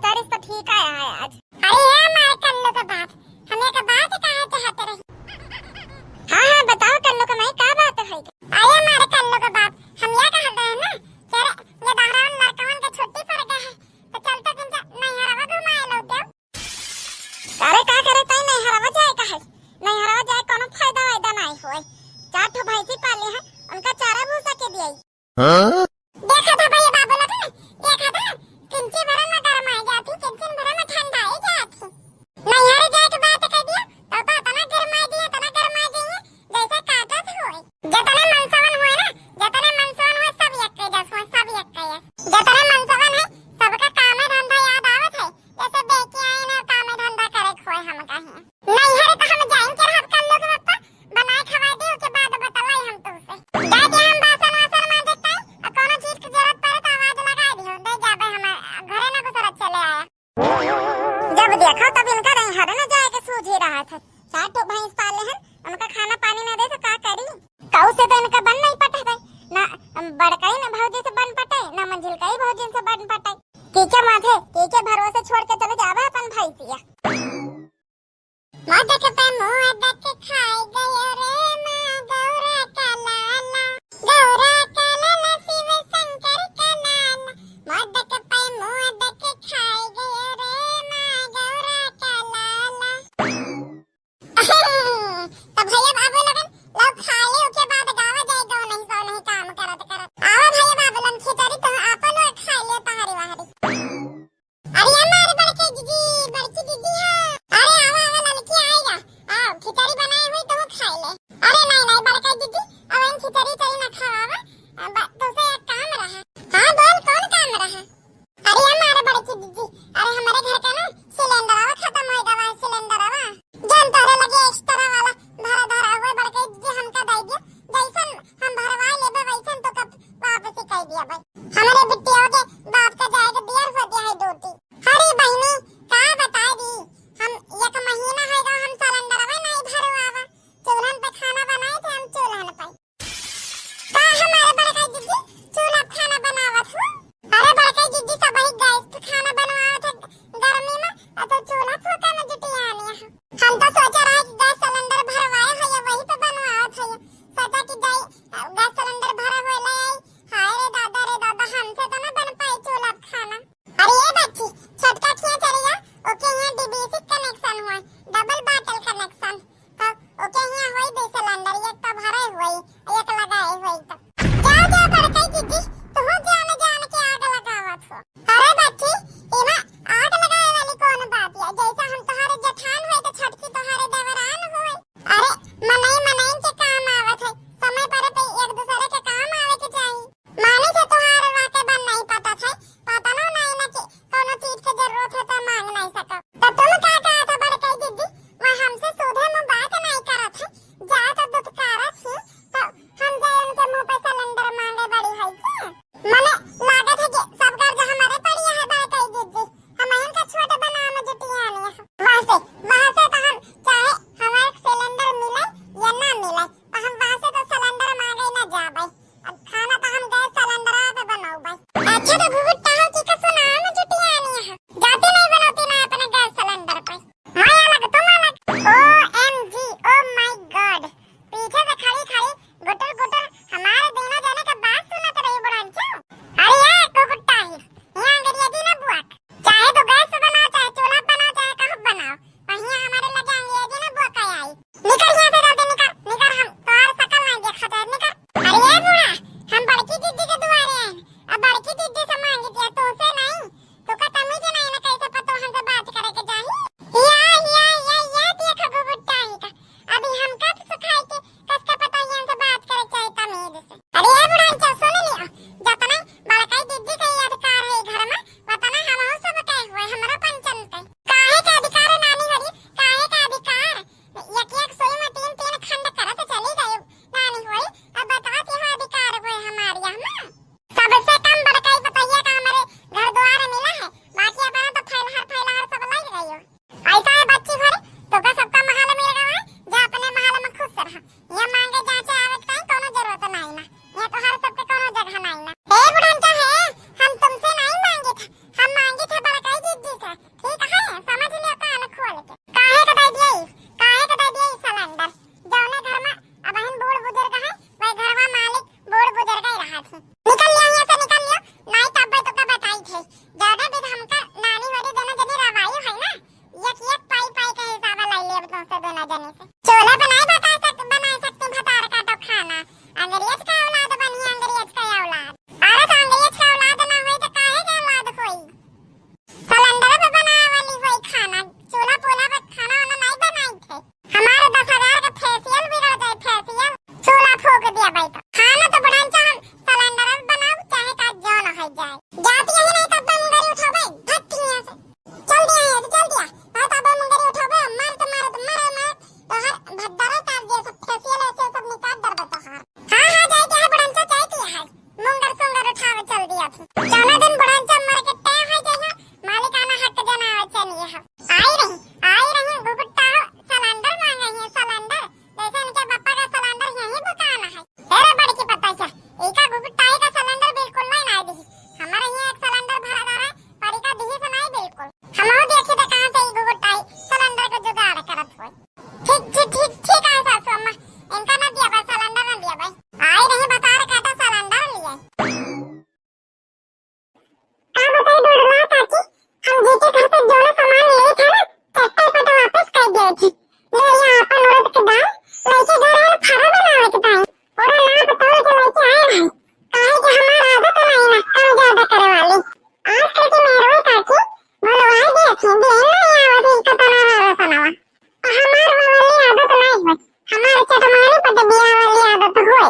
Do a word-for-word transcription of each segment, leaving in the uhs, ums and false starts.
अरे, तो ठीक आया है आज। अरे, ये हमारे कल्लू के बाप, हम एक बात कहा चाहते रही। हाँ, हाँ, बताओ कल्लू के माई, का बात है? अरे, हमारे कल्लू के बाप, हम यह कहत रहे ना कि अरे, ये दहरावन लड़कवन के छुट्टी पड़ गया है, तो चल तो किंचा नैहरवा घुमाए लो देव। अरे, का करे ताई नैहरवा जाए का है? नैहरवा जाए कोनो फायदा वायदा नहीं होए। चार ठो भैंसी पाले हैं, उनका चारा भूसा के दिए। हाँ? देखा था भैया बाबू लोग ने, देखा था, किंची भरे में गरमाई जाती, किंची भरे में ठंडाई जाती। नैहर जाए के बात कह दिया, तो, तो इतना गरमाई दिया, इतना गरमाई दिया, जैसे काटत होए। जतने मनसवन होए ना, जतने मनसवन होए, सब एक के जस होए, सब एक के जस। जतने मनसवन है, सबका कामे धंधा याद आवत है, जैसे बेटी आई ना, कामे धंधा करे के होए हमका ही। नैहर तो हम जाइन के रहब कल्लू के पप्पा, बनाए खवाए दे, ओके बाद बतलाई हम तुमसे। जा दे हम बासन वासन मांजत ताई, आ हिंदी नहीं आवत है, कतना रहा सनवा। हमार वाली आदत नहीं होय, हमार चटमारी पटबिया वाली आदत होय।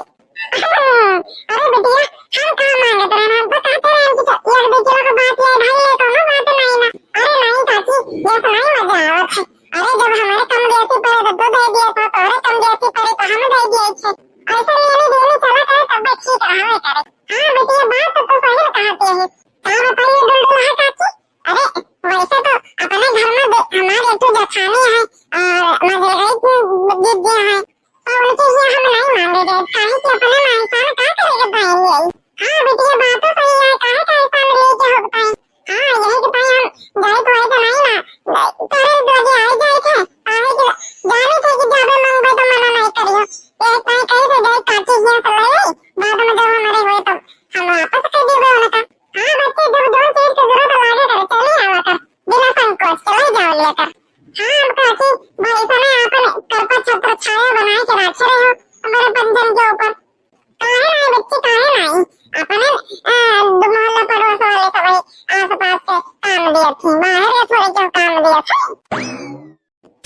अरे बिटिया, हम कहाँ मांगत रहन, हम तो कहते रहन कि एक दो किलो के बात ये ढाई ले, कोनो बात नहीं ना। अरे नहीं काकी, ये तो नहीं मजा आवत है। अरे जब हमारे कम देती पड़े तो दो दे दिया था, तोरे कम देती पड़े तो हम दे दिए थे। ऐसे लेने देने चला करे तब भी ठीक रहवे करे। हाँ बिटिया, बात तो तू सही कहती है। का बताइए दुलदुलहा काकी, अरे, वैसे तो अपने घर में दे-, हमारे एक ठो जेठानी है और मझलगई की दीदी है, तो उनके लिए हम नहीं मांगे जाए, काहे कि अपने मायसा में का करेगा बहन यही। हाँ बेटी, ये बात तो सही है, काहे का एहसान लेके होता है। हाँ, यही के भाई हम जाए तो आए तो नहीं ना, तोरे लगे आए जाए थे, काहे कि जाने थे कि जाबे मांगबे तो मना नहीं करियो, ये कहीं, कहीं से जाए काकी हियां से ले आई, बाद में जब हमारे हुए तो हम वापस कर दिए उनका। हाँ बच्चे, जब जौन चीज के जरूरत लागे करे, चली आवा कर, बिना संकोच के ले जाओ लेकर। हाँ, हम काकी, भाई सने आपन करपा छत्र छाया बनाए के राखे रहे हो हमारे पंजन के ऊपर। काहे नाई बच्चे, काहे नाई? अपने, अ, दो मोहल्ला पड़ोस वाले सब आस पास के काम दिए थी, बाहर के थोड़े क्यों काम दिए थे।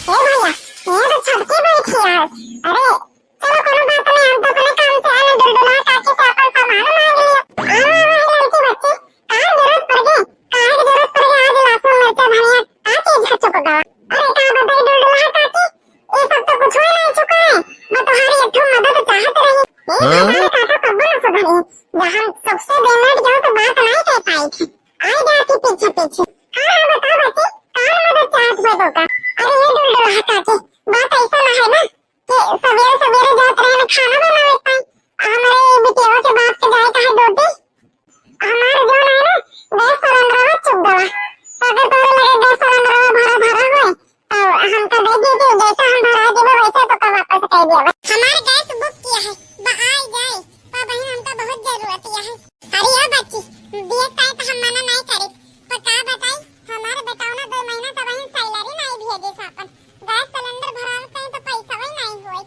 ए भैया, ये तो छोटकी बैठी है। अरे, चलो कोनो बात नहीं, हम तो अपने काम से आए ना, दुलदुलहा काकी से अपन सामान मांग लियो। आवा, आवा, ए लड़की बच्ची, का जरूरत पड़ गई? काहे की जरूरत पड़ गई? आज लहसुन, मिर्चा, धनिया, का चीज है चुक गवा? अरे का बताई दुलदुलहा काकी, ये सब तो कुछ नहीं चुका है। मैं तुम्हारी एक ठो मदद चाहत रही। ये हाँ? हमारे काका कब्बो न सुधरी। जहाँ सबसे बेमेट जाओ तो बात नहीं कह पाई थी। आई जाती पीछे पीछे। हाँ, हाँ, बताओ बच्ची, का मदद चाहत हो तो का? अरे ये दुलदुलहा काकी, बात ऐसा ना है ना, कि सवेरे सवेरे जात रहे ना खाना बनावे ताई, हमारे बिटिया के बाप के जाए का है ड्यूटी, हमार जो है ना गैस सिलेंडरवा चुक गवा, तो अगर तोरे लगे गैस सिलेंडरवा भरा भरा होए तो हमका दे दीजिए, जैसे हम भरा देबे वैसे तो का वापस कर दिया। हमार गैस बुक किया है, बा आई जाए, पा बहन हमका बहुत जरूरत है। अरे ओ बच्ची, दिए ताई तो हम मना नहीं करे, पर का बताई, हमार बेटौना दो महीना से वहीं सैलरी नहीं भेजे आपन, गैस सिलेंडर भरावे कहीं तो पैसा वही नहीं होए।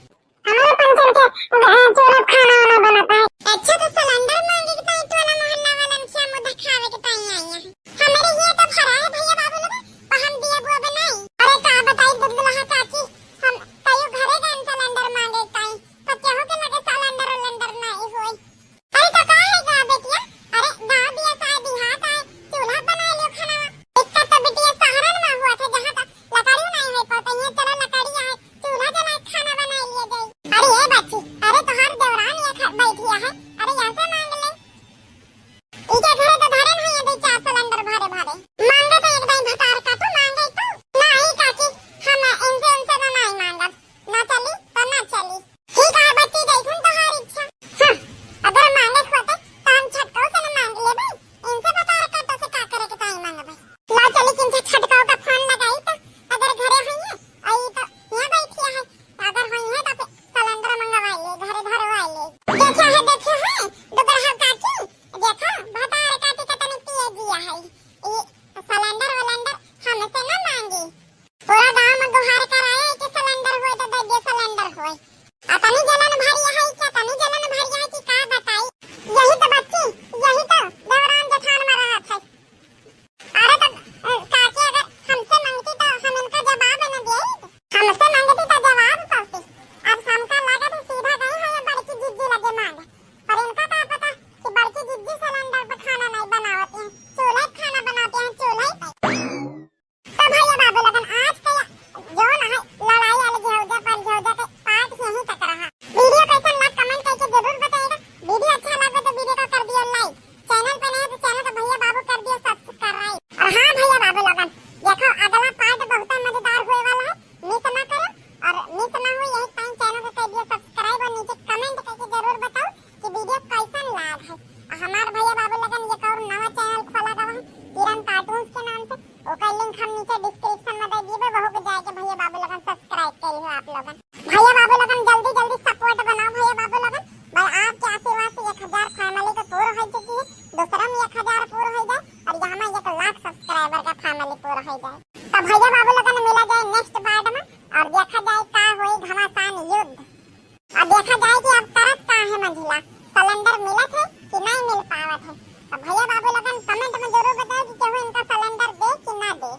हमारे पंचन के, अ, चूल्हा खाना वाना बनता है। अच्छा, तो सिलेंडर मांगे के ताई टोला मोहल्ला वालन के मुंह देखावे के ताई आई है। हमारे ये तो भरा है भैया बाबू लोग, पर हम दिया बुआ बनाई। अरे का बताई दुलदुलहा काकी, हम कईयो घरे गए सिलेंडर मांगे के ताई, पर केहू के लगे सिलेंडर उलेंडर नहीं होई। अरे तो का है गा बेटिया? अरे गाँव दिया साय देहात आए, चूल्हा बना लियो खाना। इतना तो बिटिया शहरन में हुआ था, जहाँ तक लकड़ी नहीं है, पता ये चलो लकड़ी है, चूल्हा जला के खाना बना लिए जाए। अरे ये बच्ची, अरे तोहार देवरान ये घर बैठी है, अरे यहाँ से मांग ले। इनके घरे तो धरे नहीं है, दो चार सिलेंडर भरे भरे। मांगे तो एक दाई भतार का तू मांगे तू। नहीं काकी, हम इनसे उनसे तो नहीं मांगब, ना चली तो ना चली। ठीक है बच्ची, जैसन तोहार इच्छा। हाँ, अगर मांगे होते तो हम छटकौ से न मांग लेबे। इनसे भतार काटो से का करे के ताई मांगबे। ला चली किनसे छटकौ का फोन लगाई तो अगर घरे होइए, आई तो यहाँ बैठी है, अगर होइए तो फिर सिलेंडर मंगवा ले, घरे धरवा ले। देखे है, देखे है, दुगरहा काकी, देखो भतार काटी के तनी पिए जिया है। ये सिलेंडर वलेंडर हमसे न मांगी। पूरा गांव में गुहार कराए कि सिलेंडर होए तो दे दे सिलेंडर होए। अतनी जलन भरी है कि अतनी जलन भरी है कि का बताई। यही तो बच्ची, यही तो देवरान जेठान में रहत है। अरे तो, अ, काकी अगर हमसे मांगती तो हम इनका जवाब न देई। हमसे मांगती तो जवाब पाती। अब हमका लागत है सीधा गई है ये बड़की जिज्जी लगे मांग। पर इनका का पता कि बड़की जिज्जी सिलेंडर पे खाना नहीं बनावती है, चूल्हे पे खाना बनाती है, चूल्हे पे। तो भैया बाबू लोगन, आज के जो ना है लड़ाई अलग झौजा पर झौजा के पार्ट यहीं तक रहा। वीडियो कैसन लग कमेंट करके जरूर बताइएगा। वीडियो अच्छा लगे तो वीडियो को कर दियो लाइक, चैनल पे नए तो चैनल को भैया बाबू कर दियो सब्सक्राइब। और हाँ भैया बाबू लोगन, देखो अगला पार्ट बहुत मजेदार होए वाला है, मिस ना करो। और मिस ना हो यही टाइम चैनल को कर दियो सब्सक्राइब और नीचे कमेंट करके जरूर बताओ कि वीडियो कैसन लाग है। और हमार भैया बाबू लोगन एक और नवा चैनल खोला गवा है किरण कार्टून्स के नाम से, ओकर लिंक हम नीचे डिस्क्रिप्शन में दे दीबे, वहू के जाके भैया बाबू लोगन सब्सक्राइब कर लियो आप लोगन। भैया बाबू लोगन जल्दी जल्दी सपोर्ट बनाओ भैया बाबू लोगन, भाई आपके आशीर्वाद से एक हजार फैमिली तो पूरा हो चुकी है, दूसरा में एक हजार पूरा हो जाए और यहाँ में एक लाख सब्सक्राइबर का फैमिली पूरा हो जाए। तो भैया बाबू लोगन मिला जाए नेक्स्ट पार्ट में और देखा जाए का होई घमासान युद्ध। अब देखा जाए कि अब करत का है मंझिला, सिलेंडर मिलत है कि नहीं मिल पावत है। तो भैया बाबू लोगन कमेंट में जरूर बताओ कि केहू इनका सिलेंडर दे कि ना दे।